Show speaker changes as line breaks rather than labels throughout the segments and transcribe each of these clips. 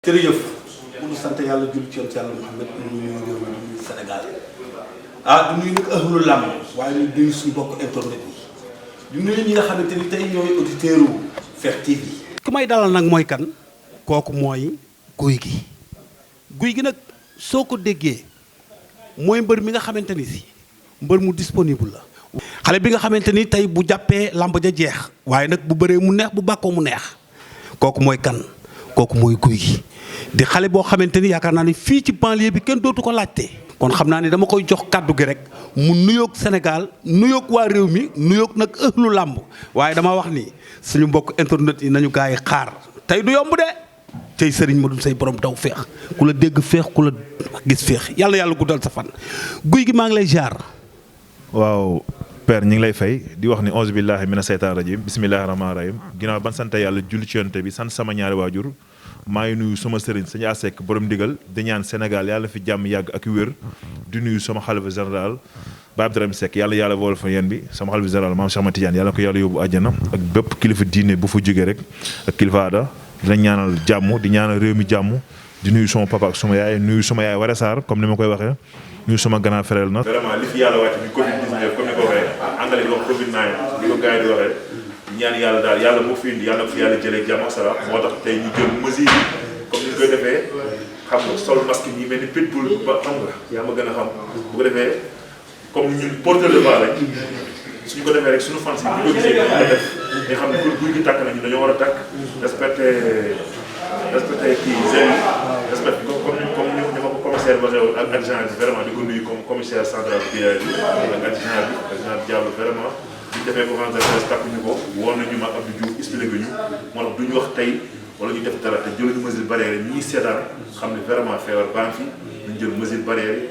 jërëjëf bu ñu sant yàlla julli ci yàlla Muhammad ñu nuyu réew mi Sénégal du nuyu nag ahlu làmb waaye ñu nuyu suñu bokk internet yi du nuyu ñi nga xamante ni tey ñooy auditeurs u Fekh TV. ki may dalal nag mooy kan kooku mooy Gouye Gui nag soo ko déggee mooy mbër mi nga xamante ni si mbër mu disponible la. xale bi nga xamante ni tey bu jàppee làmb ja jeex waaye nag bu bëree mu neex bu bàkkoo mu neex kooku mooy kan kooku mooy Gouye Gui di xale boo xamante ni yaakaar naa ni fii ci banlieue bi kenn dootu ko laajte. kon xam naa ni dama koy jox kàddu gi rek mu nuyoog Sénégal nuyoog waa réew mi nuyoog nag ëhlu làmb waaye dama wax ni suñu mbokk internet yi nañu gaa yi xaar tey du yomb de tey sëriñ ma dul say borom daw feex ku la dégg feex ku la gis feex yàlla guddal sa fan Gouye Gui maa ngi lay jaar.
waaw père ñu ngi lay fay di wax ni auzu billahi mina seytaan rajim bismillahi rahmaani rahim ginnaaw ban sant yàlla julli ci yonte bi sant sama ñaari waajur maa ngi nuyu sama sëriñ sëñ Asek borom ndigal di ñaan Sénégal yàlla fi jàmm yàgg ak wér di nuyu sama xalifa général Ba Abdourahmane Seck yàlla boole fa yéen bi sama xalifa général maam Cheikh Ahmed Tidiane yàlla ko yàlla yóbbu àjjana ak bépp kilifa diine bu fa jógee rek ak kilifa aada dina ñaanal jàmm di ñaanal réew mi jàmm di nuyu sama papa ak sama yaay nuyu sama yaay Waré Sarr comme ni ma koy waxee nuyu sama grand frère na vraiment li fi yàlla wàcc ni Covid 19 comme ni ko waxee anglais di wax Covid 19 li ko gars yi di waxee ñaan yàlla daal yàlla moo fi indi yàlla ko fi yàlla jëlee jàmm ak salaam moo tax tey ñu jël mesure yi comme ni ñu koy defee xam nga sol masque yi mel ni pitbull ba xam nga yaa ma gën a xam bu ko defee comme ñun porteur de voix lañ suñu ko defee rek suñu fans yi bu ko gisee ko def nga xam ne pour Gouye Gui tàkk nañu dañoo war a tàkk respecté kii zèle yi respecté comme ni ma ko commissaire waxee woon ak adjoint bi vraiment di ko nuyu comme commissaire central bi ak adjoint Diallo vraiment ñu defee conférence de presse takkuñu ko woon nañu ma Abdou Diouf expliqué ñu moo tax duñu wax tey wala ñu def dara te jëluñu mesure barrière yi ñii seetaan xam ne vraiment feebar baa ngi fi ñu jël mesure barrière yi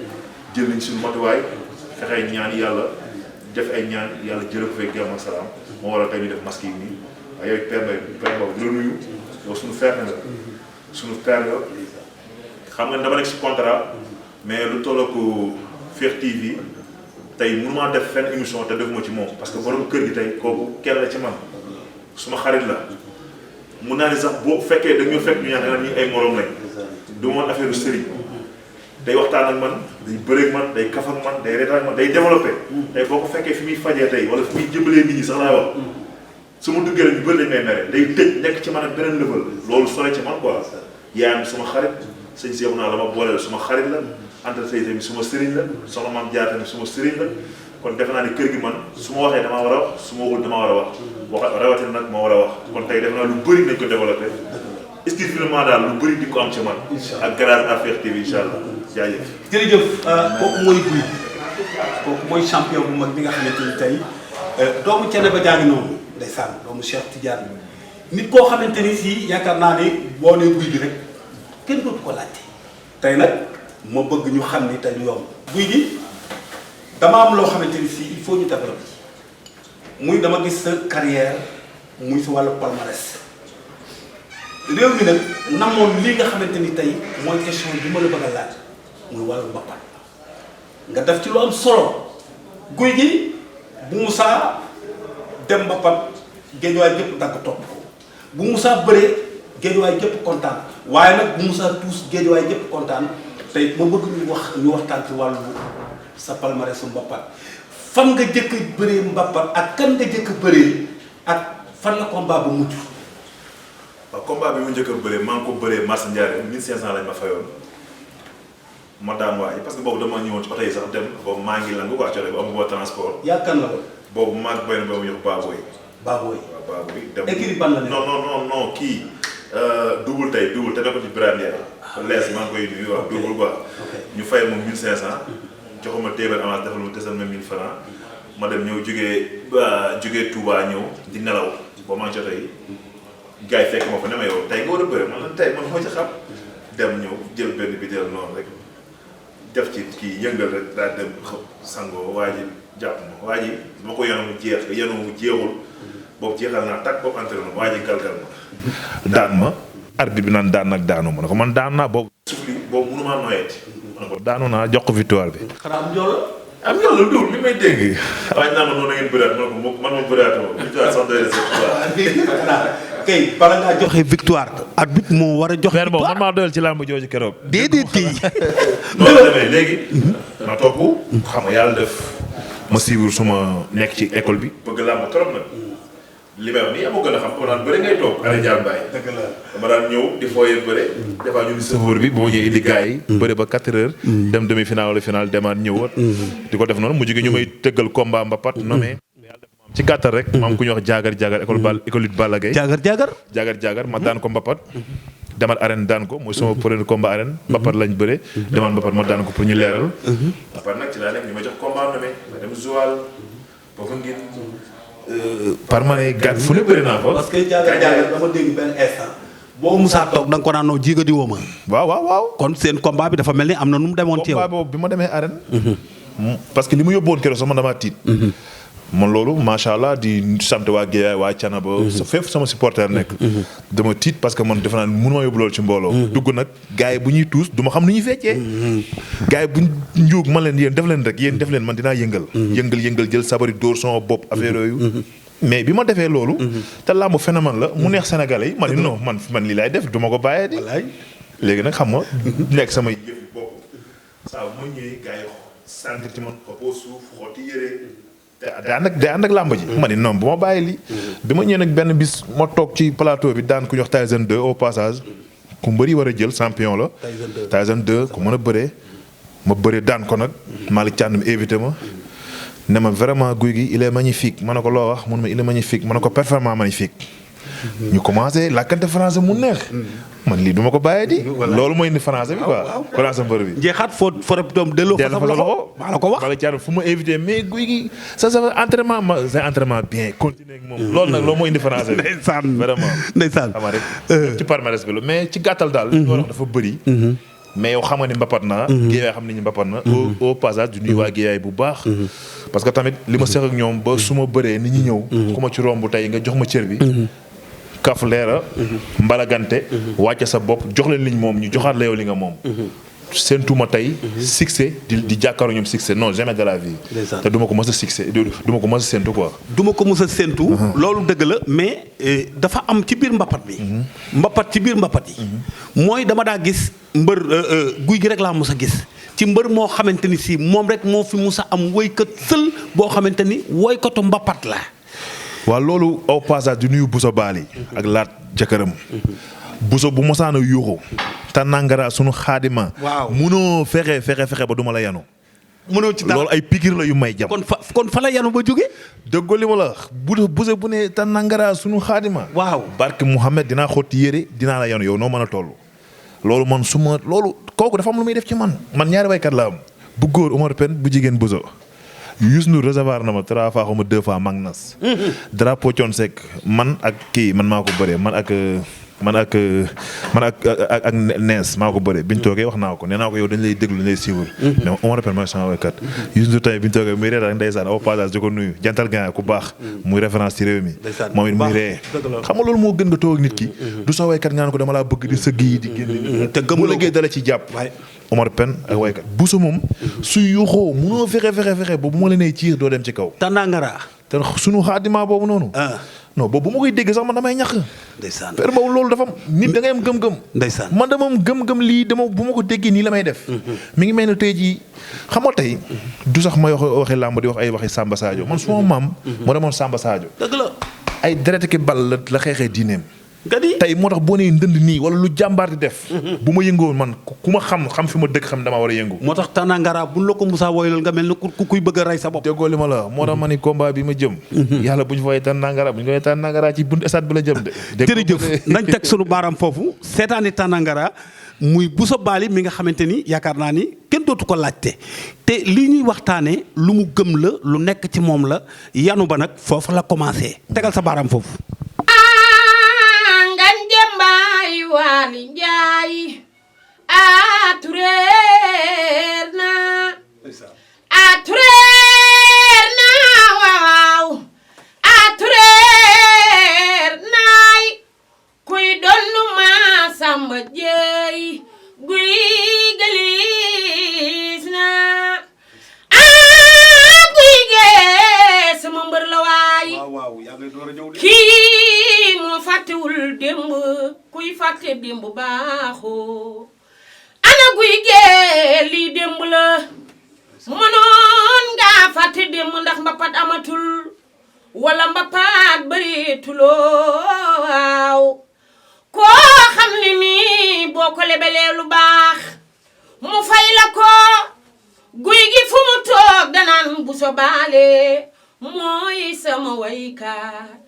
jël nañ suñu matuwaay fexey ñaan yàlla def ay ñaan yàlla jële ko fekk jàmm ak salaam moo waral tey ñu def masque yi nii waaye yooyu père boobu di la nuyu yow suñu frère nga suñu frère nga xam nga dama nekk si contrat mais lu tolloo ko Fekh TV tey mënuma def fenn émission te defuma ci moom parce que borom kër gi tey kooku kenn la ci man suma xarit la mun naa ne sax boo fekkee dañoo fekk ñu ñaan ñi ay morom lañ du moon affaire sëriñ day waxtaan ak man day bëreeg man day kaf ak man day reetaan ak man day développé tey boo ko fekkee fi muy fajee tey wala fi muy jëbalee nit ñi sax laay wax su ma duggee rek ñu bëri lañ may mere day tëj nekk ci man ak beneen level loolu sore ci man quoi yaayam suma xarit sëñ Seexu naa la ma booleel suma xarit la Anta Seye tamit suma sëriñ la soxna Maam Jaar tamit suma sëriñ la kon defe naa ne kër gi man su ma waxee damaa war a wax su ma waxul damaa war a wax rawatina nag ma war a wax kon tey defe naa lu bëri nañ ko développé exclusivement daal lu bëri di ko am ci man ak grâce à Fekh TV incha allah jaajëf
jërëjëf kooku mooy Gouye Gui kooku mooy champion bu mag bi nga xamante ni tey doomu Thiénaba jaa ngi noonu ndeysaan doomu Cheikh Tidiane nit koo xamante ni si yaakaar naa ne boo nee Gouye Gui rek kenn dootu ko laajte tey nag ma bëgg ñu xam ni tey du yomb Gouye Gui dama am loo xamante ni si il faut ñu développer muy dama gis sa carrière muy sa wàllu palmarès réew mi nag namoon lii nga xamante ni tey mooy question bi ma la bëgg a laaj muy wàllu mbappat nga def ci lu am solo Gouye Gui bu Moussa dem mbappat géejuwaay gépp dagg topp ko bu Moussa bëree géejuwaay gépp kontaan waaye nag bu Moussa tuus géejuwaay gépp kontaan tey ma bëgg ñu waxtaan ci wàllu sa palmarès su mbappat fan nga jëkk bëree mbappat ak kan nga jëkk bëree ak fan la combat bu mujj.
waaw combat bi mu njëkk a bëree maa ngi ko bëree Mars Ndiaye 1500 lañ ma fayoon ma daan waay parce que boobu dama ñëwoon ci oto yi sax dem boobu maa ngi langu quoi coono bi amu transport.
yaa kan la woon.
boobu maa ngi béyoon boobu ñu wax Baboy.
waaw
Baboy dem.
écurie ban la nekk
non kii double te ne ko ci Birane lees maa ngi koy nuyu waaw double quoi. ñu fay moom 1500. joxuma téeméer avance defal ma desal ma 1000 francs ma dem ñëw jógee Touba ñëw di nelaw ba maa jotee yi gars yi fekk ma fa ne ma yow tey nga war a bëre man la tey man moo ci xam dem ñëw jël benn bi jël noonu rek def ci kii yëngal rek daal dem xëpp sangoo waa ji jàpp ma waa ji ma ko yenu mu jeexul boobu jeexal naa tàkk boobu entraînement waa ji galgal ma daan ma arbitre bi naan daan nag daanu ma ne ko man daan naa boobu suuf li boobu mënumaa noyeeti daanu naa jox ko victoire bi.
xanaa am njool
am njool la duul li may dégg. waaye naa ma noonu na ngeen bëraat man ma bëraatoo victoire sax doy na
kay bala ngaa joxe victoire arbitre moo war a joxe
père
victoire
man maa doyal ci làmb jooju keroog.
déedéet kii
noonu la demee léegi. ma topp xam nga yàlla def ma suivre suma nekk ci école bi. bëgg làmb trop nag. li may wax nii amoo gën a xam ko naan bëri ngay toog. Aliou Diagne Mbaye. dëgg la dama daan ñëw di fooyee bëre. des fois ñu ni sëfoor bi boo ñëwee indi gars yi. bëre ba 4 heures. dem demi final wala final demaat ñëwaat. di ko def noonu mujj gi ñu may tëggal combat mbapat nommé. ci gàttal rek. maam ku ñuy wax jaagar école it Balla Gaye. jaagar ma daan ko mbapat. demal arène daan ko mooy sama premier combat arène. mbapat lañ bëre. demal mbapat ma daan ko pour ñu leeral. mbapat nag ci laa nekk ñu ma jox combat nommé ma dem Joal boobu ngir. par ma ne gàtt fu ne bëri naa ko.
parce que jaagar dama dégg benn instant. boo Moussa toog da nga ko naan noo jiiga di woo ma.
waaw.
kon seen combat bi dafa mel ni am na nu mu demoon ci yow.
combat boobu bi ma demee arène. parce que li mu yóbbuwoon keroog sax man damaa tiit. man loolu macha allah di sant waa Guèye waa Canaba. fépp sama supporter nekk. dama tiit parce que man defe naa mënu ma yóbbu loolu ci mbooloo. dugg nag gars yi bu ñuy tuus du ma xam nu ñuy feccee. gars yi bu njuug man leen yéen def leen rek yéen def leen man dinaa yëngal. yëngal jël sabari dóor sama bopp affaire yooyu. mais bi ma defee loolu. te làmb phénomène la mu neex Sénégalais yi. man non man lii laay def du ma ko bàyyee di. léegi nag xam nga. nekk samay yëf bopp. saa bu ma ñëwee gars yi sentir ci man xoppoo suuf xooti yére. day ànd ak làmb ji. ma ne non bu ma bàyyi lii. bi ma ñëwee nag benn bis ma toog ci plateau bi daan ku ñu wax Tyson 2 au passage. ku mbëri war a jël champion la. Tyson 2 ku mën a bëree. ma bëree daan ko nag. Malick Thiandoum invité ma. ne ma vraiment guy gi il est magnifique ma ne ko loo wax mun ma il est magnifique ma ne ko parfaitement magnifique. ñu commencé làkkante français mu neex. man lii du ma ko bàyyee di. loolu mooy indi français bi quoi. français mbër bi.
jeexaat foo doom delloo fa sa loxo maa la ko wax.
Malick Thiandoum fu ma invité mais guy gi ça entraînement c'est entraînement bien continuer ak moom. loolu nag loolu mooy indi français bi. vraiment
ndeysaan
xam rek ci palmarès bi la mais ci gàttal daal. li ñu war a wax dafa bëri. mais yow xam nga ni mbapat naa. Guèye xam nañu mbapat na. au passage du nuyu waa Guèye bu baax. parce que tamit li ma seq ak ñoom ba su ma bëree nit ñi ñëw. ku ma ci romb tey nga jox ma cër bi. kaf leera. mbalagante. wàcce sa bopp jox leen liñ moom ñu joxaat la yow li nga moom. séentuma tey. succès di jàkkaarloo ñoom succès non jamais de la vie. te du ma ko mës a succès du ma ko mës a séentu quoi.
du ma ko mës a séentu. loolu dëgg la mais dafa am ci biir mbapat bi. mbapat ci biir mbapat yi. mooy dama daa gis mbër guy gi rek laa mës a gis. ci mbër moo xamante ni si moom rek moo fi mës a am woykat sël boo xamante ni woykatu mbapat la.
waaw loolu au passage di nuyu Bousso Bali. ak laat jëkkëram. Bousso bu mosaan a yuuxu. te nangara sunu xaadima.
waaw
munoo fexe ba duma la yanu.
mënoo ci dara
loolu ay pikir la yu may jam.
kon fa la yanu ba jóge.
dëggoo li ma la wax Bousso bu ne te nangara sunu xaadima.
waaw
barke Mouhamed dinaa xotti yére dinaa la yanu yow noo mën a toll. loolu man loolu kooku dafa am lu muy def ci man ñaari waykat la am. bu góor Omar Pène bu jigéen Bousso. Youssou Ndour recevoir na ma 3 fois xaw ma 2 fois Magnas. drapeau Thione Seck man ak kii man maa ko bëree man ak Nees maa ko bëree biñ toogee wax naa ko nee naa ko yow dañ lay déglu dañ lay suivre. mais Omar Pène mooy sama waykat. Youssou Ndour tamit biñ toogee muy reer ak ndeysaan au passage di ko nuyu jantal gan ku baax. muy référence ci réew mi. moom it muy ree xam nga loolu moo gën nga toog ak nit ki. du sa waykat nga naan ko dama laa bëgg di sëgg yi di génn. te gëm la dala ci jàpp. Omar Pène ak waykat Bousso moom su yuuxoo munoo fexe ba bu ma la nee ciir doo dem ci kaw.
Tànnangara.
te sunu xaadima boobu noonu. non boobu bu ma koy dégg sax man damay ñax.
ndeysaan
per boobu loolu dafa nit da ngay am gëm-gëm.
ndeysaan
man dama am gëm-gëm lii bu ma ko déggee nii la may def. mi ngi mel ne tey jii xam nga tey du sax may waxi làmb di wax ay waxi Samba Sadio man suma maam. moo demoon Samba Sadio.
dëgg la
ay deret ki bal la xeexee diineem.
gadi
tey moo tax boo nee ndënd nii wala lu jàmbaar di def. bu ma yëngoo man ku ma xam fi ma dëkk xam damaa war a yëngu. moo
tax Tànnangara buñ la ko Moussa woyal nga mel ne ku kuy bëgg a rey sa bopp.
déggoo li ma la moo tax ma ni combat bi ma jëm. yàlla bu ñu fayee Tànnangara bu ñu koy Tànnangara ci buntu stade bi la jëm de.
jërëjëf nañ teg sunu baaram foofu seetaani Tànnangara muy Bousso Bali mi nga xamante ni yaakaar naa ni kenn dootu ko laajte te li ñuy waxtaanee lu mu gëm la lu nekk ci moom la yanu ba nag foofu la commencé tegal sa baaram foofu.
Waali Njaay atureer na waaw atureer naay kuy donnu ma Samba Jeey guy galis na guy gee sama mbër la waay kii moo fàttewul démb baaxoo ana guy gee lii démb la mënoon ngaa fàtte démb ndax mbapat amatul wala mbapat bëreetuloo waaw koo xam ne nii boo ko lebelee lu baax mu fay la ko guy gi fu mu toog danaan bu so baale mooy sama waykat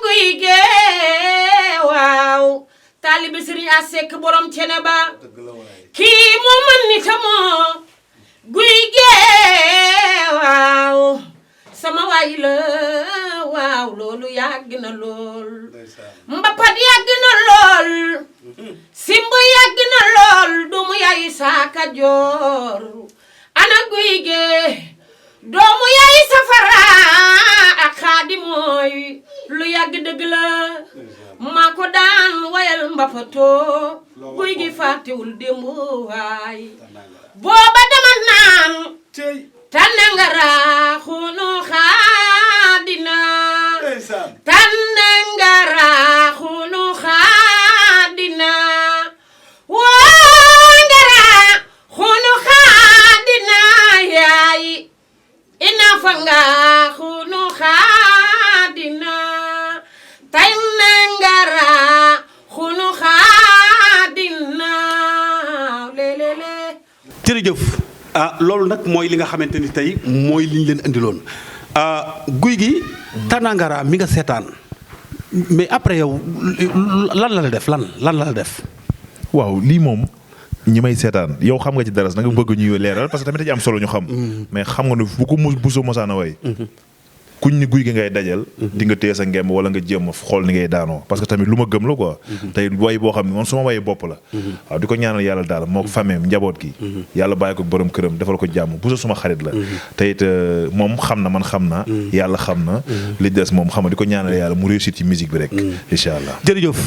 guy gee waaw taalibe Sëriñ Asek borom cene ba kii moo mën ni tamoo guy gee waaw sama waay la waaw loolu yàgg na lool mbapat yàgg na lool simb yàgg na lool doomu yaay saaka joor ana guy gee doomu yaay safara ak xaadi mooy lu yàgg dëgg la maa ko daan wayal mbapatoo guy gi fàttewul démb waay booba dama naan tanangara xunu xaadina tanangara xunu xaadina wangara xunu xaadina yaay ina fanga xunu xaadina tanangara xunu xaadina lelele
jërëjëf loolu nag mooy li nga xamante ni tey mooy li ñu leen indiloon guy gi Tanangara mi nga seetaan mais après yow lan la def lan la def.
waaw lii moom ñi may seetaan yow xam nga ci dara da nga bëgg ñuy leeral parce que tamit dañu am solo ñu xam. mais xam nga ne bu ko buso mosaana way kuñ ni guy gi ngay dajal di nga téye sa ngemb wala nga jéem a xool ni ngay daanoo parce que tamit lu ma gëm la quoi tey way boo xam ne moom suma waye bopp la waaw di ko ñaanal yàlla daal moo ko fameem njaboot gi yàlla bàyyi ko borom këram defal ko jàmm bu suma xarit la te it moom xam na man xam naa yàlla xam na li des moom xam na di ko ñaanal yàlla mu réussir ci musique bi rek incha allah
jërëjëf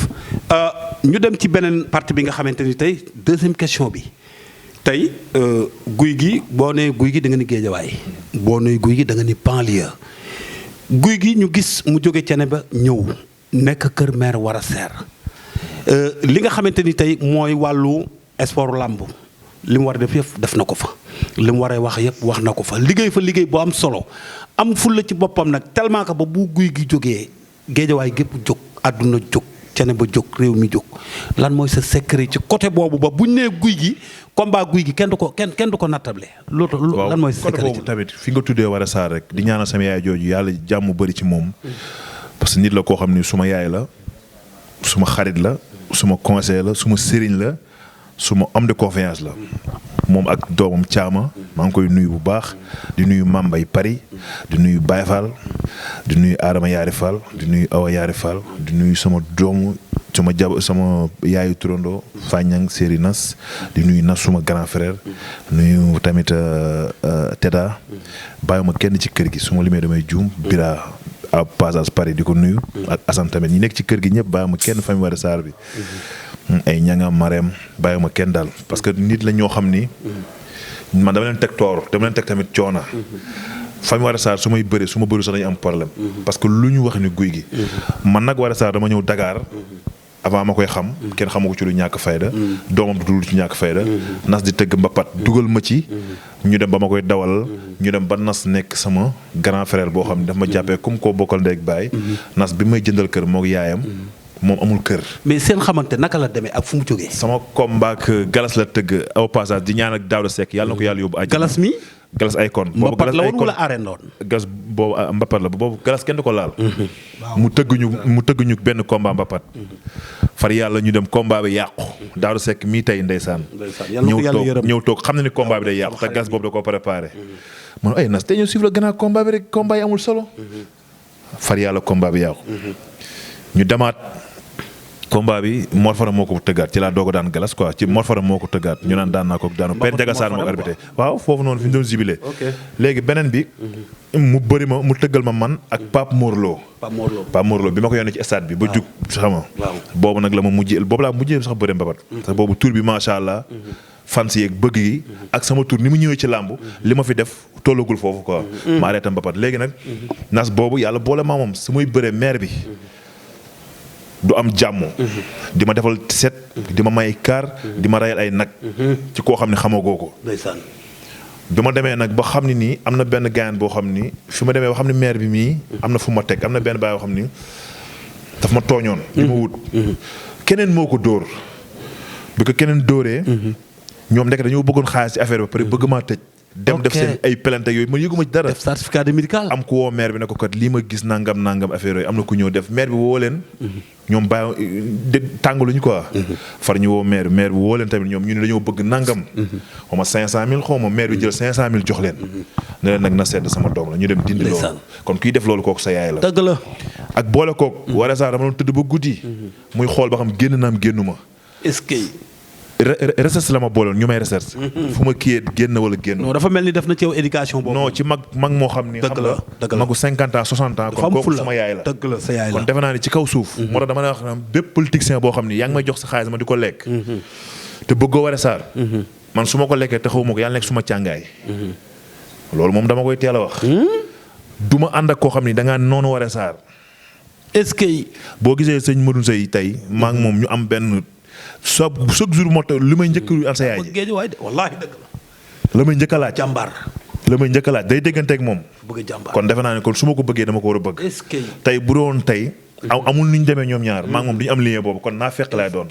ñu dem ci beneen partie bi nga xamante ni tey deuxième question bi tey guy gi boo nee guy gi da nga ni géejawaay boo nee guy gi da nga ni banlieue guy gi ñu gis mu jóge cene ba ñëw nekk kër maire war a seer li nga xamante ni tey mooy wàllu sport làmb li mu war a def yëpp def na ko fa li mu war a wax yëpp wax na ko fa liggéey fa liggéey bu am solo am fulla ci boppam nag tellement que ba bu guy gi jógee géejawaay gépp jóg àdduna jóg cene ba jóg réew mi jóg lan mooy sa secret ci côté boobu ba buñ nee guy gi combat guy gi kenn du ko nattable loolu lan mooy sa secret
boobu tamit fi nga tuddee war a saar rek di ñaanal sama yaay jooju yàlla jàmm bëri ci moom parce que nit la koo xam ni suma yaay la suma xarit la suma conseil la suma sëriñ la suma homme de confiance la moom ak doomam Caama maa ngi koy nuyu bu baax di nuyu Mambay Paris di nuyu Baye Fall di nuyu Adama Yaari Fall di nuyu Awa Yaari Fall di nuyu sama doomu sama yaayu turandoo Fagnang Séri Nas di nuyu Nas suma grand frère nuyu tamit Teda bàyyuma kenn ci kër gi suma limee damay juum Bira à passage Paris di ko nuyu ak Assane tamit ñi nekk ci kër gi ñëpp bàyyuma kenn famille Wade Sarr bi ay ñanga mareem bàyyuma kenn daal parce que nit la ñoo xam ni man dama leen teg toor dama leen teg tamit coona famille Wade Sarr su may bëri su ma bëri sax dañu am problème parce que lu ñu wax ni guy gi man nag Wade Sarr dama ñëw Dakar avant ma koy xam kenn xamu ko ci lu ñàkk fayda doomam du ci ñàkk fayda nas di tëgg mbapat dugal ma ci ñu dem ba ma koy dawal ñu dem ba nas nekk sama grand frère boo xam ne daf ma jàppee comme koo bokkal ndey ak baay nas bi may jëndal kër moog yaayam moom amul kër.
mais seen xamante naka la demee ak fu mu jógee.
sama combat ak Galas la tëgg au passage di ñaan ak Daouda Seck yàlla na ko yàlla yóbbu àjjana.
Galas mi.
Galas ay kon.
boobu Galas ay kon wala arène la woon.
Galas boobu mbapat la boobu Galas kenn du ko laal. mu tëgg ñu benn combat mbapat. far yàlla ñu dem combat bi yàqu. Daouda Seck mii tey ndeysaan. ñëw toog xam na ni combat bi day yàqu te Galas boobu da koo préparé. man ay nas te ñëw suivre gannaaw combat bi rek combat yi amul solo. far yàlla combat bi yàqu. ñu demaat combat bi Mor Fara moo ko tëggaat ci laa doog a daan Galas quoi ci Mor Fara moo ko tëggaat ñu naan daan naa ko daanu Père Ndiaga Sarr moo ko arbitré waaw foofu noonu fi ñu doon zibilé léegi beneen bi mu bëri ma mu tëggal ma man ak Pape Morlo bi ma ko yónnee ci stade bi ba jug xam nga boobu nag la ma mujjee sax bëri mbapat parce que boobu tur bi macha allah fans yeeg bëgg yi ak sama tur ni mu ñëwee ci làmb li ma fi def tollagul foofu quoi ma arrêté mbapat léegi nag nas boobu yàlla boole maa moom su muy bëree maire bi du am jàmm. di ma defal set. di ma may kaar. di ma rayal ay nag. ci koo xam ne xamagoo ko.
ndeysaan.
bi ma demee nag ba xam ne nii am na benn gaayan boo xam ni fi ma demee ba xam ne maire bi mii. am na fu ma teg am na benn baay boo xam ni daf ma tooñoon. di ma wut. keneen moo ko dóor. bi ko keneen dóoree. ñoom ndek dañoo bëggoon xaalis ci affaire ba pare bëgg maa tëj. dem def seen ay plainte yooyu man yëguma ci dara.
def certificat de médical.
am ku woo maire bi ne ko kat lii ma gis nangam affaire yooyu am na ku ñëw def maire bi woo leen. ñoom bàyyi tàngaluñu quoi. far ñu woo maire bi woo leen tamit ñoom ñu ne dañoo bëgg nangam. xaw ma 500000 xaw ma maire bi jël 500000 jox leen. ne leen nag na sedd sama doom la ñu dem dindi loolu. kon kuy def loolu kooku sa yaay la.
dëgg la.
ak boole kooku. war a sax dama doon tëdd ba guddi. muy xool ba xam génn naam génnu ma.
est-ce que.
recherche la ma booloon ñu may recherche. fu ma kiyee génn wala génn.
non dafa mel ni def na ci yow éducation boobu.
non ci mag moo xam ni.
dëgg la dëgg la
magu 50 ans 60 ans. kon kooku sama yaay la
dëgg la sa yaay la.
kon defe naa ni ci kaw suuf. moo tax dama lay wax naan bépp politicien boo xam ni yaa ngi may jox sa xaalis ma di ko lekk. te bëggoo Woré Sarr. man su ma ko lekkee te xawuma ko yàlla nekk suma càngaay. loolu moom dama koy teel a wax. du ma ànd ak koo xam ni da ngaa noonu Woré Sarr.
est-ce que.
boo gisee sëñ Modou Seye tey maa ngi moom ñu am benn. chaque jour moo tax li may njëkk al sa yaay ji
wallaahi dëgg
la may njëkk a laaj
jàmbaar
la may njëkk a laaj day dégganteeg moom
bëgg jàmbaar
kon defe naa ne kon su ma ko bëggee dama ko war a bëgg
est-ce que
tey bu doon tey amul ni ñu demee ñoom ñaar maa ngi moom du ñu am lien boobu kon naa fekk laay doon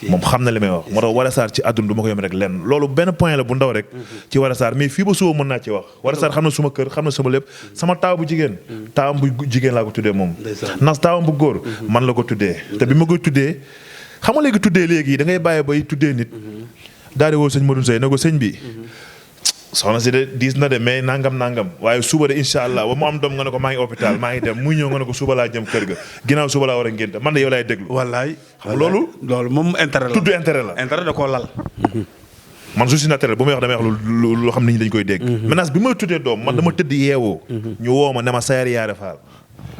moom xam na li may wax moo tax Woré Sarr ci àdduna du ma ko yem rek lenn loolu benn point la bu ndaw rek ci Woré Sarr mais fii ba suba mën naa ci wax Woré Sarr xam na suma kër xam na sama lépp sama taaw bu jigéen taawam bu jigéen laa ko tuddee moom nas taawam bu góor man la ko tuddee te bi ma koy tuddee xam nga léegi tuddee léegi da ngay bàyyi bay tuddee nit daal di woo sëñ Modou Seye ne ko sëñ bi soxna si de diis na de mais nangam waaye suba de incha allah ba mu am doom nga ne ko maa ngi hôpital maa ngi dem muy ñëw nga ne ko suba laa jëm kër ga ginnaaw suba laa war a ngénte man de yow laay déglu.
wallaay
xam loolu
moom intérêt la
tudd intérêt la.
intérêt da koo lal.
man je suis naturel bu may wax damay wax loo xam ne dañ koy dégg. maintenant bi may tuddee doom man dama tëdd yeewoo. ñu woo ma ne ma Sayer Yaare Fall.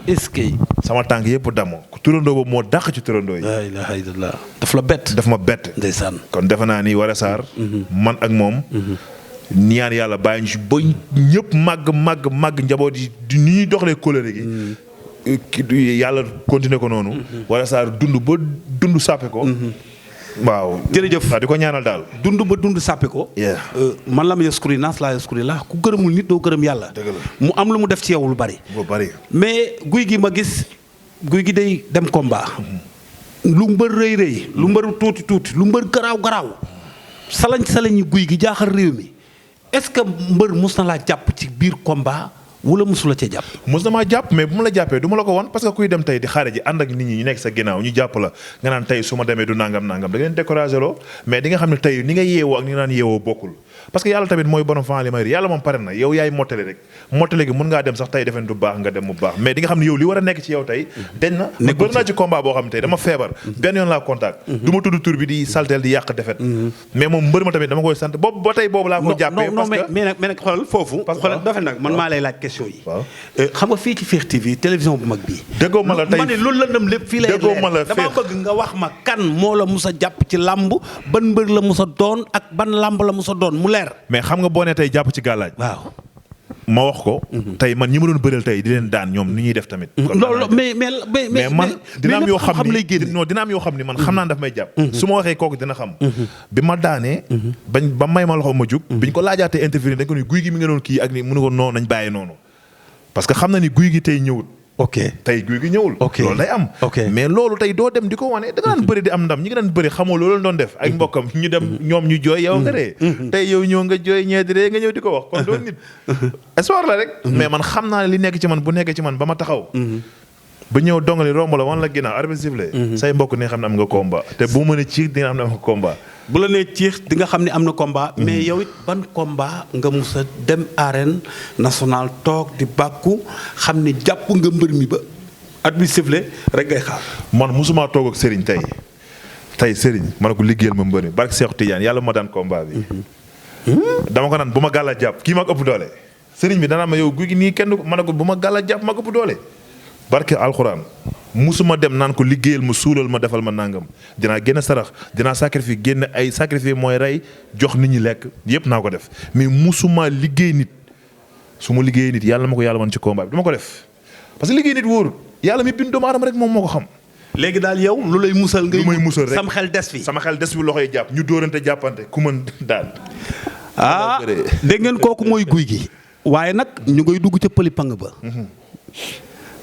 est-ce que.
sama tànk yëpp damm turandoo boobu moo dàq ci turandoo yi.
la ilaha illallah daf la bett.
daf ma bett.
ndeysaan.
kon defe naa ni Woré Sarr. man ak moom. ñaan yàlla bàyyi ñu si ba ñëpp màgg njaboot yi ni ñuy doxalee kóllëre gi. yàlla continuer ko noonu. Woré Sarr dund ba dund sàppe ko. waaw
jërëjëf
waaw di ko ñaanal daal.
dund ba dund sàppe ko. man la ma yaskuri naas laa yaskuri la ku gërëmul nit doo gërëm yàlla.
dëgg la
mu am lu mu def ci yow lu bari. mais guy gi ma gis guy gi day dem combat. lu mbër rëy lu mbër tuuti lu mbër garaaw salañ guy gi jaaxal réew mi est-ce que mbër mus na laa jàpp ci biir combat. wala mosula ca jàpp.
mos na maa jàpp mais bu ma la jàppee du ma la ko wan parce que kuy dem tey di xaare ji ànd ak nit ñi ñu nekk sa ginnaaw ñu jàpp la nga naan tey su ma demee du nangam da ngeen découragé loo mais di nga xam ne tey ni nga yeewoo ak ni nga naan yeewoo bokkul parce que yàlla tamit mooy borom fan li may yàlla moom pare na yow yaay mottali rek mottali gi mën ngaa dem sax tey defen du baax nga dem mu baax mais di nga xam ne yow li war a nekk ci yow tey dañ na bëri naa ci combat boo xam ne tey dama feebar benn yoon laa contact du ma tudd tur bi di salteel di yàq defet mais moom mbër ma tamit dama koy sant boobu ba tey boobu laa ko jàppee parce que
mais nag xoolal foofu xoolal dafa nag man maa lay laaj question yi xam nga fii ci Fekh TV télévision bu mag bii
déggoo ma la tey
ma ne loolu lëndëm lépp fii lay leer dama bëgg nga wax ma kan moo la mus a jàpp ci làmb ban mbër la mus a doon ak ban làmb la mus a doon mu leer
mais xam nga boo nee tey jàpp ci gàllaaj
waaw
ma wax ko tey man ñi ma doon bëreel tey di leen daan ñoom ni ñuy def tamit
loolu mais
man dina am yoo xam ni non dina am yoo xam ni man xam naa daf may jàpp su ma waxee kooku dina xam bi ma daanee ba may ma loxo ma jug biñ ko laajaatee intervenir dañ ko ni guy gi mi nga doon kii ak ni mënu ko noonu nañ bàyyi noonu parce que xam na ni guy gi tey ñëwul tey guy gi ñëwul loolu day am mais loolu tey doo dem di ko wane da nga daan bëri di am ndam ñi nga daan bëri xamoo loolu doon def ak mbokkam ñu dem ñoom ñu jooy yow nga ree tey yow ñëw nga jooy ñee di ree nga ñëw di ko wax kon doon nit espoir la rek mais man xam naa ne li nekk ci man bu nekkee ci man ba ma taxaw ba ñëw dongali romb la wan la ginnaaw arbitre sifflé say mbokk ni nga xam ne am nga combat te bu mën a ci di nga xam ne am nga combat
bu la nee ciix di nga xam ne am na combat mais yow it ban combat nga mus a dem arène nationale toog di bàkku xam ne jàpp nga mbër mi ba at bi sifflé rek ngay xaar
man mosumaa toog ak Serigne tey Serigne ma ne ko liggéeyal ma mbër mi barke Cheikh Tidiane yàlla ma daan combat bi dama ko naan bu ma gàlla jàpp kii ma ko ëpp doole Serigne bi danaa ma yow guy gi nii kenn ma ne ko bu ma gàlla jàpp ma ko ëpp doole barke alxuraan musuma dem naan ko liggéeyal ma suulal ma defal ma nangam dinaa génn sarax dinaa sacrifice génn ay sacrifice mooy rey jox nit ñi lekk yëpp naa ko def mais musuma liggéey nit su ma liggéey nit yàlla ma ko yàlla man ci combat bi du ma ko def parce que liggéey nit wóorul yàlla mi bind doomu aadama rek moom moo ko xam.
léegi daal yow lu lay musal ngay
lu may musal rek
sam xel des fi.
sama xel des fi loxoy jàpp ñu dóorante jàppante ku mën daal.
dégg ngeen kooku mooy guy gi. waaye nag ñu ngay dugg ca pëli pang ba.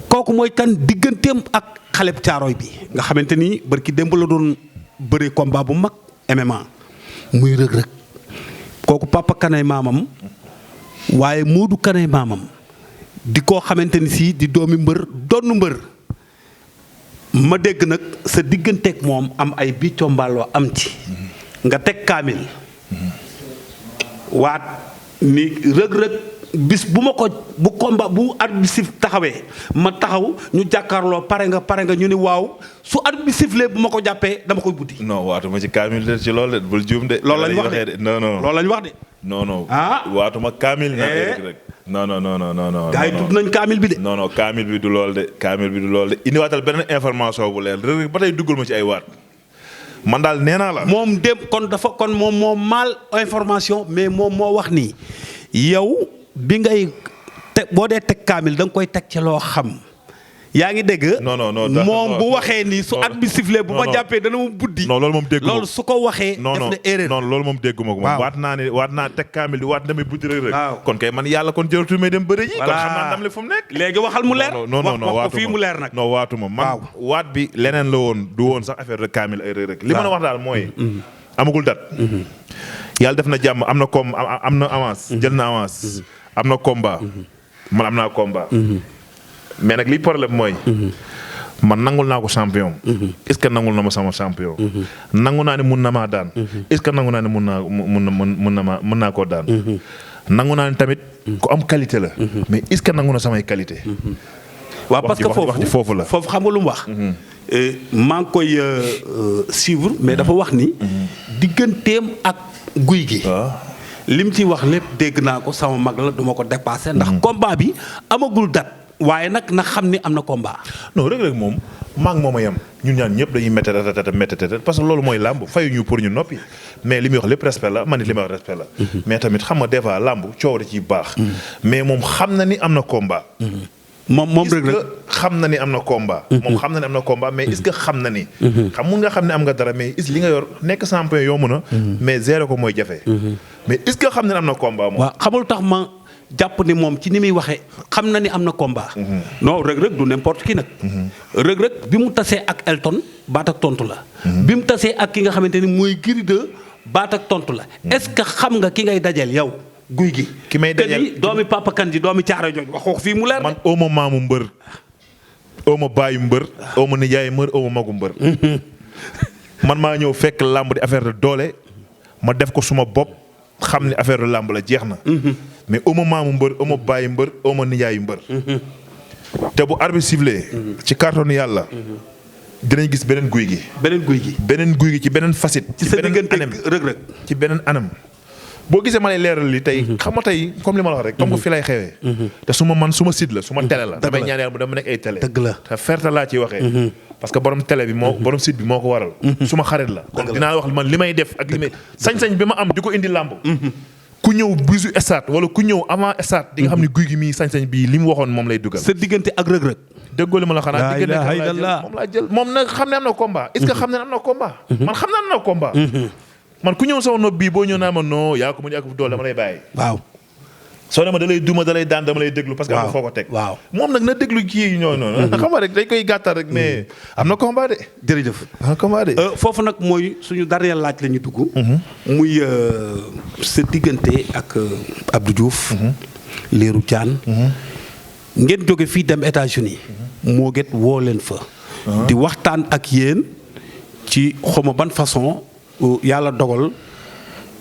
kooku mooy kan digganteem ak xaleb caaroy bi nga xamante ni barki démb la doon bëri combat bu mag MMA muy rëg-rëg kooku papa kanay maamam waaye Moodu kanay maamam di koo xamante ni si di doomi mbër donnu mbër ma dégg nag sa digganteeg moom am ay biccoo mbaaloo am ci nga teg kaamil waat ni rëg-rëg bis bu ma ko bu combat bu arbitre bi sif taxawee ma taxaw ñu jàkkaarloo pare nga ñu ni waaw su arbitre bi siflee bu ma ko jàppee dama koy buddi.
non waatuma ci kaamil de ci loolu de bul juum de.
loolu lañ wax de
non non
loolu lañ wax de.
non waatuma kaamil. rek non.
gars yi tudd nañ kaamil bi de.
non kaamil bi du loolu de kaamil bi du loolu de indiwaatal beneen information bu leer rek ba tey duggal ma ci ay waat. man daal nee naa la.
moom dem kon moom moo mal information mais moom moo wax nii yow. bi ngay boo dee teg kaamil da nga koy teg ci loo xam yaa ngi dégg.
non
moom bu waxee nii su at bi sifflé bu ma jàppee dana mu buddi.
non loolu moom dégguma
loolu su ko waxee. def na erreur
non loolu moom dégguma ko moom. waat naa teg kaamil di waat damay buddi rek.
waaw
kon kay man yàlla kon jërëtu may dem bëri ji. kon xam naa ndam li fu mu nekk.
léegi waxal mu leer.
non
wax ko fii mu leer nag.
non waatuma man waat bi leneen la woon du woon sax affaire de kaamil ay rek. li ma la wax daal mooy. amagul dat. yàlla def na jàmm am na avance. jël na avance. am na combat man am naa combat mais nag li problème mooy man nangul naa ko champion est-ce que nangul na ma sama champion nangu naa ne mun na maa daan est-ce que nangu naa ne mun naa koo daan nangu naa ne tamit ku am qualité la mais est-ce que nangu na samay qualité
waaw parce que
foofu la
foofu xam nga lu mu wax maa ngi koy suivre mais dafa wax ni digganteem ak guy gi lim ci wax lépp dégg naa ko sama mag la duma ko dépassé ndax combat bi amagul date waaye nag na xam ni am na combat.
non rek moom maa ngi moom a yem ñun ñaan ñëpp dañuy métti parce que loolu mooy làmb fayu ñu pour ñu noppi mais li muy wax lépp respect la man it li may wax respect la. mais tamit xam nga des fois làmb coow da ciy baax. mais moom xam na ni am na combat.
moom rek
xam na ni am na combat. moom xam na ni am na combat mais est-ce que xam na ni. xam mun nga xam ne am nga dara mais est-ce li nga yor nekk champion yomb na. mais zéro ko mooy jafe. mais est-ce que xam na ni am na combat moom.
waaw xamul tax ma jàpp ni moom ci ni muy waxee xam na ni am na combat. non Reug-Reug du n'importe qui nag. Reug-Reug bi mu tasee ak Elton baat ak tontu la. bi mu tasee ak ki nga xamante ni mooy Gris 2 baat ak tontu la. est-ce que xam nga ki ngay dajeel yow. guy gi
ki may dajal
doomi papa kan ji doomi caaro jooju waxoo fii mu leer.
man oo ma maamu mbër oo ma baayu mbër oo ma nijaayu mbër oo ma magu mbër. man maa ñëw fekk làmb di affaire de doole ma def ko suma bopp xam ni affaire de làmb la jeex na. mais oo ma maamu mbër oo ma baayu mbër oo ma nijaayu mbër. te bu arbitre sifflé ci carton yàlla. dinañ gis beneen guy gi. beneen guy gi ci beneen facette.
ci sa diggante Reug-Reug
ci beneen anam. boo gisee ma lay leeral li tey xam nga tey comme li ma la wax rek comme que fi lay xewee te su ma site la su ma télé la damay ñaan yàlla bu dama nekk ay télé
dëgg la
te ferte laa ciy waxee parce que borom télé bi borom site bi moo ko waral su ma xarit la kon dinaa la wax man li may def ak li may sañ-sañ bi ma am di ko indi làmb ku ñëw bisu stade wala ku ñëw avant stade di nga xam ne guy gi mii sañ-sañ bii li mu waxoon moom lay dugal
sa diggante ak Reug-Reug
déggoo li ma la xanaa diggante moom laa jël moom nag xam ne am na combat est-ce que xam ne am na combat man xam ne am na combat man ku ñëw sama nopp bii boo ñëw naa ma non yaa ko mu ñu ak doole dama lay bàyyi.
waaw.
soo ne ma da lay duma da lay daan dama lay déglu. parce que am na foo ko teg.
waaw
moom nag na déglu kii yi ñoo noonu. xam nga rek dañ koy gàttal rek mais am na combat de.
jërëjëf
am na combat de.
foofu nag mooy suñu dernier laaj la ñu dugg. muy sa diggante ak Abdou Diouf. Lirou Diane. ngeen jóge fii dem États-Unis moo get woo leen fa. di waxtaan ak yéen ci xawma ban façon. yàlla dogal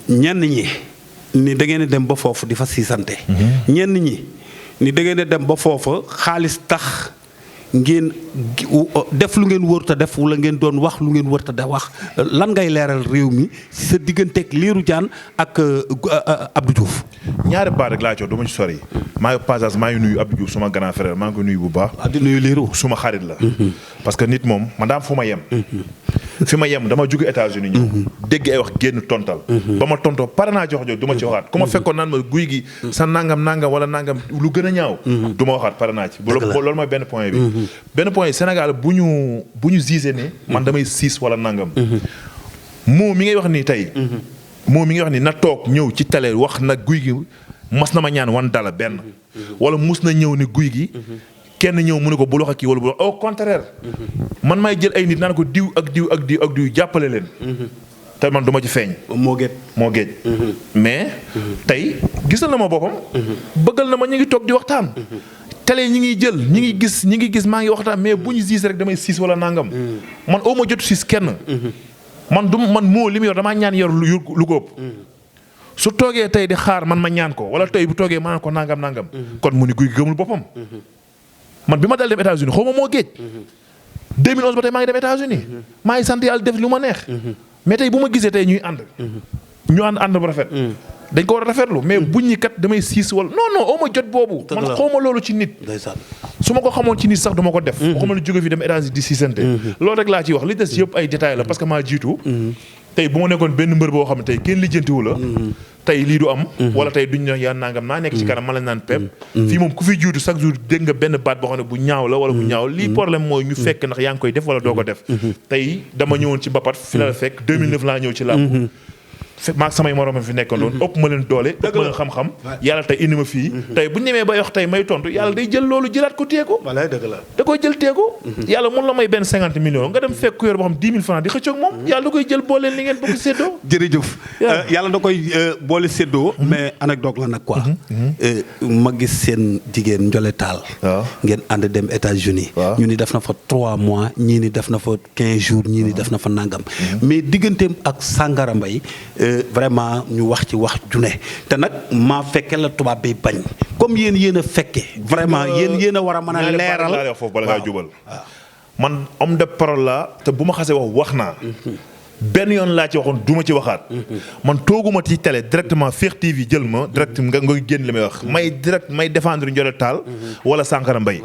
ñenn ñi ni da ngeen dem ba foofu di fa siisante. ñenn ñi ni da ngeen dem ba foofa xaalis tax ngeen def lu ngeen wërta def wala ngeen doon wax lu ngeen wërta da wax lan ngay leeral réew mi ci sa digganteeg Lirou Diane ak Abdou Diouf.
ñaari baat rek laa coow du ma ci sori. maa ngi passage maa ngi nuyu Abdou Diouf suma grand frère maa ngi koy nuyu bu baax.
di nuyu Lirou
suma xarit la. parce que nit moom man daa am fu ma yem. fi ma yem dama jóge États-Unis ñëw dégg ay wax génn tontal ba ma tontoo pare naa jox du ma ci waxaat ku ma fekkoon naan ma guy gi sa nangam wala nangam lu gën a ñaaw du ma waxaat pare naa ci loolu mooy benn point bi benn point Sénégal bu ñu gisee ne man damay siis wala nangam moo mi ngay wax nii tey moo mi ngay wax nii na toog ñëw ci télé wax na guy gi mas na ma ñaan $1 benn wala mus na ñëw ni guy gi kenn ñëw mu ne ko bul wax ak kii wala bul wax au contraire man may jël ay nit naan ko diw ak diw ak diw ak diw jàppale leen te man du ma ci feeñ moo géej mais tey gisal na ma boppam bëggal na ma ñu ngi toog di waxtaan télé ñi ngi gis maa ngi waxtaan mais bu ñu siis rek damay siis wala nangam man oo ma jotu siis kenn man moo li mu yor damaa ñaan yor lu góob su toogee tey di xaar man ma ñaan ko wala tey bu toogee ma naan ko nangam kon mu ni guy gëmul boppam man bi ma dal dem États-Unis xaw ma moo géej 2011 ba tey maa ngi dem États-Unis maa ngi sant yàlla def lu ma neex mais tey bu ma gisee tey ñuy ànd bu rafet dañ ko war a rafetlu mais buñ ñi kat damay siis wala non oo ma jot boobu man xaw ma loolu ci nit su ma ko xamoon ci nit sax du ma ko def waxuma la jóge fi dem États-Unis di siisante loolu rek laa ciy wax li des yëpp ay détails la parce que maa jiitu tey bu ma nekkoon benn mbër boo xam ne tey kenn lijjantiwu la tey lii du am wala tey duñ ne yaa nangam naa nekk ci kanam ma la naan pep fii moom ku fi jiitu chaque jour dégg nga benn baat boo xam ne bu ñaaw la wala bu ñaaw lii problème mooy ñu fekk ndax yaa ngi koy def wala doo ko def tey dama ñëwoon ci mbapat fi la fekk 2009 laa ñëw ci làmb maag samay moroom fi nekkoon doon ëpp ma leen doole ëpp ma leen xam-xam yàlla tey indi ma fii tey bu ñu demee bay wax tey may tontu yàlla day jël loolu jëlaat ko téeko da koy jël téeko yàlla mun la may benn 50 millions nga dem fekk ku yor boo xam 10 000 francs di xëccoog moom yàlla da koy jël boole li ngeen bëgg séddoo
jërëjëf yàlla da koy boole séddoo mais anecdote la nag quoi ma gis seen jigéen Ndiolé Tall ngeen ànd dem États-Unis ñu ni def na fa 3 mois ñii ni def na fa 15 jours ñii ni def na fa nangam mais digganteem ak Sangara Mbaye vraiment ñu wax ci wax june te nag maa fekke la tubaab bi bañ comme yéen a fekke vraiment yéen a war a mën a leeral
laa foofu bala ngaa jubal man homme de parole la te bu ma xasee wax naa benn yoon laa ci waxoon du ma ci waxaat man tooguma ci télé directement Fekh TV jël ma direct nga génn li may wax may défendre Ndiolé Tall wala Sangara Mbaye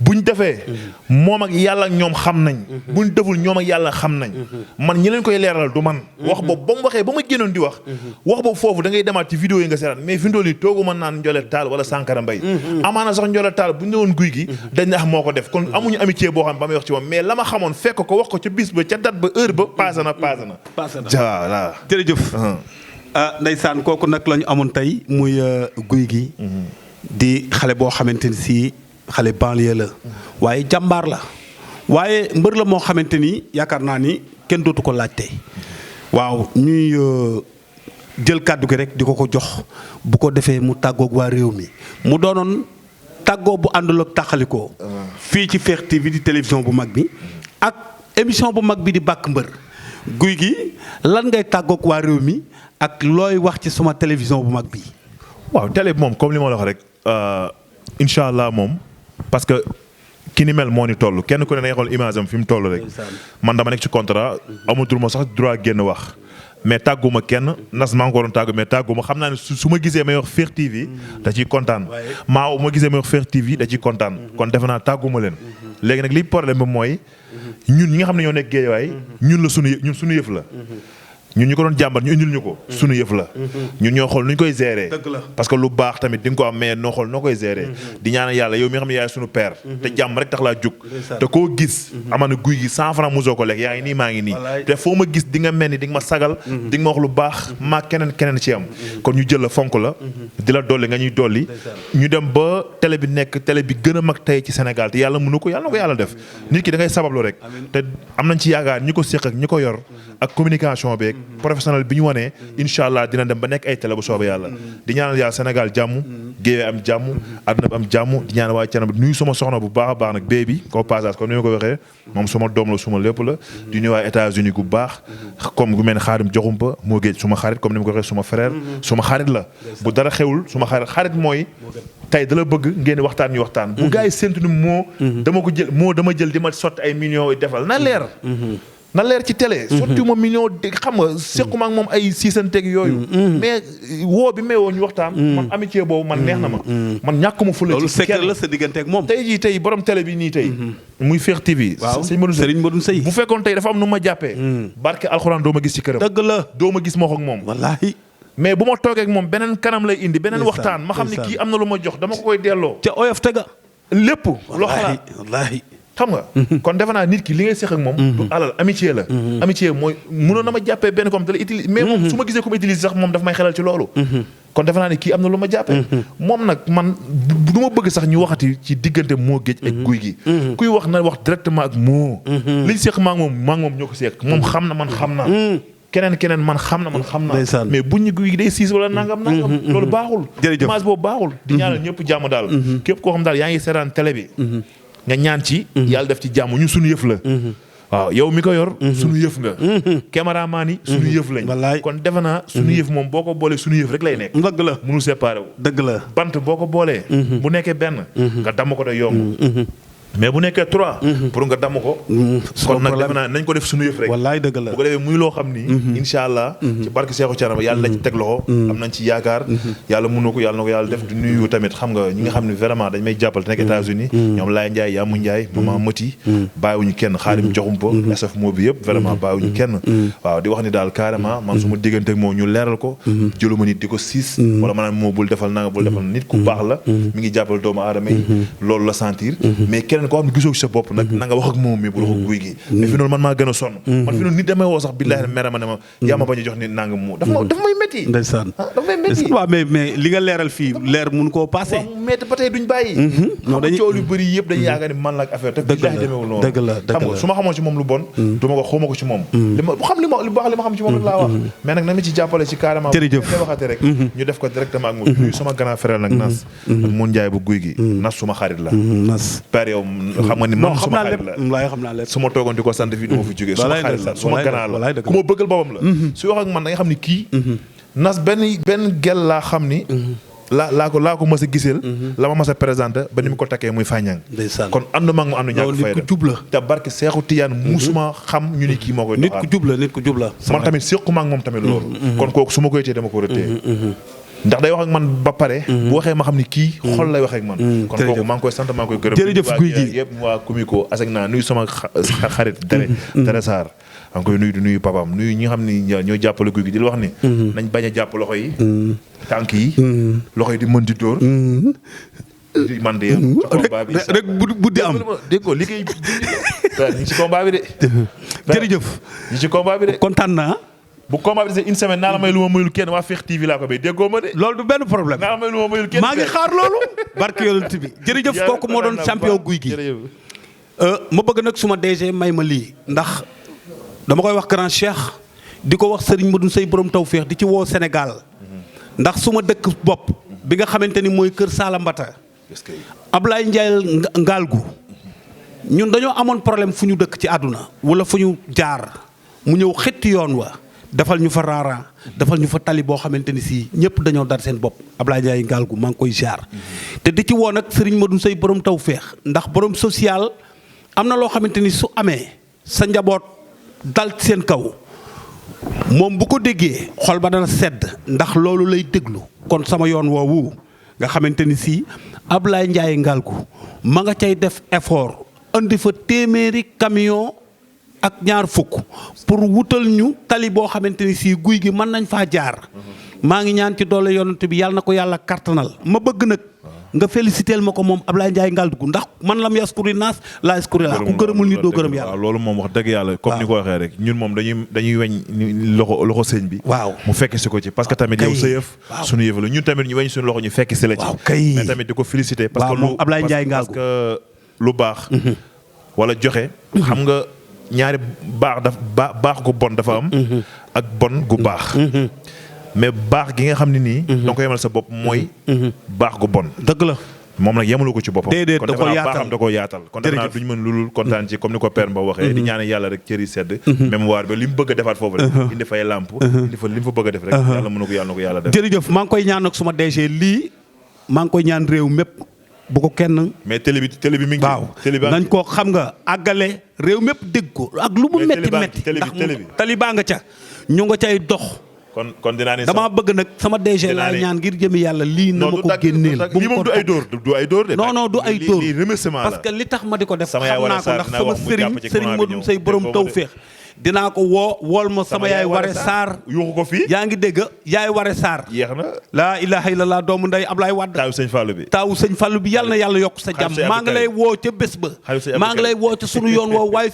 buñ defee moom ak yàlla ñoom xam nañ buñ deful ñoom ak yàlla xam nañ man ñi leen koy leeral du man wax boobu ba mu waxee ba ma génnoon di wax boobu foofu da ngay demaat ci vidéo yi nga seetaan mais fi ndool yi tooguma naan Ndiolé Tall wala Sangara Mbaye amaana sax Ndiolé Tall bu ñu newoon guy gi dañ ne moo ko def kon amuñu amitié boo xam ba may wax ci moom mais la ma xamoon fekk ko wax ko ca bis ba ca date ba heure ba passé na voilà
jërëjëf ndeysaan kooku nag la ñu amoon tey muy guy gi di xale boo xamante ni si xale banlieue la waaye jàmbaar la waaye mbër la moo xamante ni yaakaar naa ni kenn dootu ko laajte waaw ñuy jël kàddu gi rek di ko jox bu ko defee mu tàggoog waa réew mi mu doonoon tàggoo bu àndul ak taxalikoo fii ci Fekh TV di télévision bu mag bi ak émission bu mag bi di bàkk mbër guy gi lan ngay tàggoog waa réew mi ak looy wax ci suma télévision bu mag bi
waaw télé bi moom comme li ma la wax rek incha allah moom parce que ki ni mel moo ni toll kenn ku ne ngay xool image am fi mu toll rek man dama nekk ci contrat amatul ma sax droit génn wax mais tàgguma kenn nas maa ngi ko doon tàggu mais tàgguma xam naa ne su ma gisee may wax Fekh TV da ciy kontaan maa ma gisee may wax Fekh TV da ciy kontaan kon defe naa tàgguma leen léegi nag li problème bi mooy ñun ñi nga xam ne ñoo nekk Géejawaay ñun suñu yëf la ñun ñu ko doon jàmbat ñu indil ñu ko sunu yëf la ñun ñoo xool nu ñu koy gérer parce que lu baax tamit di nga ko am mais noo xool noo koy gérer di ñaanal yàlla yow mi nga xam ne yaay sunu père te jàmm rek tax laa jóg te koo gis amaana guy gi 100 francs musoo ko lekk yaa ngi nii maa ngi nii te foo ma gis di nga mel ni di nga ma sagal di nga ma wax lu baax maa keneen ci am kon ñu jël la fonk la di la dolli nga ñuy dolli ñu dem ba télé bi nekk télé bi gën a mag tey ci Sénégal te yàlla mënu ko yàlla na ko yàlla def nit ki da ngay sabablu rek te am nañ ci yaakaar ñi ko séq ak ñi ko yor ak communication beeg professionnel bi ñu wanee incha allah dina dem ba nekk ay télé bu soobee yàlla di ñaanal yàlla Sénégal jàmm Guèye am jàmm àdduna bi am jàmm di ñaanal waa Thiénaba nuyu sama soxna bu baax a baax nag bee bi ko passage comme ni ma ko waxee moom suma doom la suma lépp la di nuyu waa États-Unis gu baax comme gu mel ne Xaadim Joxumpa moo géej suma xarit comme ni ma ko waxee suma frère suma xarit la bu dara xewul suma xarit mooy tey da la bëgg ngeen waxtaan ñu waxtaan bu gars yi séntu ni dama jël di ma sotti ay millions yi defal na leer na leer ci télé. sotti ma million xam nga sequma ak moom ay siisanteeg yooyu. mais woo bi may woo ñu waxtaan. man amitié boobu man neex na ma. man ñàkkuma fu la ci
loolu secret la sa digganteeg moom.
tey jii tey borom télé bi nii tey. muy Fekh TV.
waaw
Serigne
Modou Seye
bu fekkoon tey dafa am nu ma jàppee. barke alxuraan doo ma gis ci këram.
dëgg la
doo ma gis ma wax ak moom.
wallaahi.
mais bu ma toogee ak moom beneen kanam lay indi beneen waxtaan ma xam ne kii am na lu ma jox dama ko koy delloo.
ca oyof tega.
lépp loo xalaat
wallaahi.
xam nga. kon defe naa nit ki li ngay seq ak moom. du alal amitié la. amitié mooy mënoon na ma jàppee benn comme te la utilise mais moom su ma gisee comme utilise sax moom daf may xelal ci loolu. kon defe naa ne kii am na lu ma jàppee. moom nag man du ma bëgg sax ñu waxati ci diggante moo géej ak guy gi. kuy wax na wax directement ak moo. liñ seq maa ngi moom ñoo ko seq moom xam na man xam na. keneen man xam na mais buñ ñu guy gi day siis wala nangam loolu baaxul.
jërëjëf
image boobu baaxul. di ñaanal ñëpp jàmm daal. képp koo xam daal yaa ngi seetaan télé bi. nga ñaan ci. yàlla def ci jàmm ñun suñu yëf la. waaw yow mi ko yor. suñu yëf nga. caméraman yi suñu yëf lañ.
wallaay
kon defe naa suñu yëf moom boo ko boolee suñu yëf rek lay nekk.
dëgg la
mënu séparé wu.
dëgg la
bant boo ko boolee. bu nekkee benn. nga damm ko day yomb. mais bu nekkee 3. pour nga damm ko. kon nag defe naa nañ ko def suñu yëf rek.
wallaay dëgg la
bu ko defee muy loo xam ni. incha allah. ci barke Seexu Canaba yàlla nañ ci teg loxo. am nañ ci yaakaar. yàlla mën na ko yàlla def di nuyu tamit xam nga ñi nga xam ne vraiment dañ may jàppal te nekk États-Unis ñoom Laye Ndiaye Yamou Ndiaye maman Mati. bàyyiwuñu kenn xaarim joxumpa SF moo bi yëpp vraiment bàyyiwuñu kenn. waaw di wax ni daal carrément man su ma diggante ak moom ñu leeral ko. jëluma nit di ko siis. wala maanaam moo bul defal nanga bul defal nit ku baax la. mi ngi jàppal doomu aadama yi. loolu la sentir. mais keneen koo xam ne gisoo sa bopp nag na nga wax ak moom mi bu wax ak guy gi. mais fi noonu man maa gën a sonn. man fi noonu nit damay woo sax billaahi mere ma ne ma yaa ma bañ a jox nit nanga mu dafa may métti.
ndeysaan
dafa may métti.
waaw mais li nga leeral fii leer mun koo passé.
waaw mu métti ba tey duñ bàyyi. non dañuy coow lu bëri yëpp dañuy yaakaar ni man la ak affaire te billaahi demeewul noonu.
dëgg la
xam nga su ma xamoon ci moom lu bon. du ma ko xawma ko ci moom. li ma baax li ma xam ci moom laa wax. mais nag na ma ci jàppale ci carrément.
jërëjëf
bu waxate rek. ñu def ko directement ak moom. sama grand frère nag Nas. ak mun Njaay bu guy gi. Nas suma xarit la.
Nas
père yow xam nga ni man suma xarit la.
xam naa lépp
su ma toogoon di ko sant fii du ma fi jógee suma xarit la suma ganaar la ku ma bëggal boppam la su wax ak man da nga xam ni kii Nas benn gel laa xam ni laa ko mës a giseel la ma mës a présenté ba ni mu ko takkee muy fàññang kon ànduma ak mu àndu ñàkk fayda
nit ku jub la
te barke Seexu Tijaan musuma xam ñu ni kii moo koy doxal
nit ku jub la
man tamit séquma ak moom tamit loolu kon kooku su ma koy téye dama ko rëttee ndax day wax ak man ba pare. bu waxee ma xam ni kii xol lay waxee ak man. kon kooku maa ngi koy sant maa ngi koy gërëm.
jërëjëf guy gi
yëpp waa Kumiko asek naa nuyu sama xarit Tere Sarr maa ngi koy nuyu di nuyu papaam nuyu ñi nga xam ni ñoo jàppale guy gi di la wax ni. nañ bañ a jàpp loxo yi. tànk yi. loxo yi di mën di dóor. di man de ci combat bi
rek bu di am
dégg nga liggéey ñu ngi ci combat bi de.
jërëjëf
ñu ci combat bi de
kontaan naa.
bu combat bi c'est une semaine naa la may lu ma mayul kenn waa Fekh TV laa ko bay déggoo ma de.
loolu du benn problème
naa la may lu ma mayul kenn
maa ngi xaar loolu. barke yonent bi jërëjëf kooku moo doon champion guy gi. ma bëgg nag suma DG may ma lii ndax dama koy wax grand cheikh di ko wax Serigne Modou Seye borom Tawfekh di ci woo Sénégal ndax suma dëkk bopp bi nga xamante ni mooy kër Sala Mbata Ablaye Ndiaye Ngalgu ñun dañoo amoon problème fu ñu dëkk ci àdduna wala fu ñu jaar mu ñëw xetti yoon wa defal ñu fa raaraan defal ñu fa tali boo xamante ni si ñëpp dañoo dar seen bopp Ablaye Ndiaye Ngalgu maa ngi koy jaar te di ci woo nag Serigne Modou Seye borom Tawfekh ndax borom social am na loo xamante ni su amee sa njaboot dal ci seen kaw moom bu ko déggee xol ba dana sedd ndax loolu lay déglu kon sama yoon woowu nga xamante ni si Ablaye Ndiaye Ngalgu ma nga cay def effort andi fa téeméeri camion ak ñaar fukk pour wutal ñu tali boo xamante ni si guy gi mën nañ faa jaar maa ngi ñaan ci doole yonent bi yàlla na ko yàlla kartanal ma bëgg nag nga féliciteel ma ko moom Ablaye Ndiaye Ngalgu ndax man lam yaskuri naas laa yaskuri laa ku gërëmul nit doo gërëm yàlla.
waaw loolu moom wax dëgg yàlla comme ni ko waxee rek ñun moom dañuy weñ loxo sëñ bi.
waaw
mu fekk si ko ci parce que tamit yow sa yëf suñu yëf la ñun tamit ñu weñ suñu loxo ñu fekk si la ci.
waaw kay
mais tamit di ko féliciter. parce que
moom Ablaye Ndiaye Ngalgu
parce que lu baax. wala joxe. xam nga ñaari baax gu bon dafa am. ak bon gu baax. mais baax gi nga xam ne nii. da nga ko yemal sa bopp mooy. baax gu bon.
dëgg la.
moom nag yemalu ko ci boppam.
déedéet da ko yaatal
baaxam da ko yaatal. kon defe naa duñ mën lulul kontaan ci comme ni ko père Mba waxee. di ñaane yàlla rek cër yi sedd. mémoire ba li mu bëgg a defaat foofu rek. indi fay làmp. indi fa li mu fa bëgg a def rek. yàlla mën na ko yàlla def.
jërëjëf maa ngi koy ñaan nag suma DG lii maa ngi koy ñaan réew mépp bu ko kenn.
mais télé bi mi ngi.
waaw nañ ko xam nga àggale réew mépp dégg ko ak lu mu metti metti ndax télé baa nga ca ñu nga cay dox.
kon dinaa ne
damaa bëgg nag sama DG laa ñaan ngir jëmi yàlla lii na ma ko génneel.
bu mu ko du ay dóor du ay dóor de.
non du ay dóor
lii remerciement la
parce que li tax ma di ko def. xam
sama yaay
naa ko ndax sama sëriñ Modou say borom taw féex. dinaa ko wool ma sama yaay Ware Sarr.
yuuxu ko fii
yaa ngi dégg yaay Ware Sarr.
yéex na.
laa ilaha illallah doomu nday Ablaye Wade.
taawu sëñ Fallou bi.
taawu sëñ Fallou bi yàlla na yàlla yokk sa jàmm. maa ngi lay woo ca bés ba. maa ngi lay woo ca sunu yoon woo waaye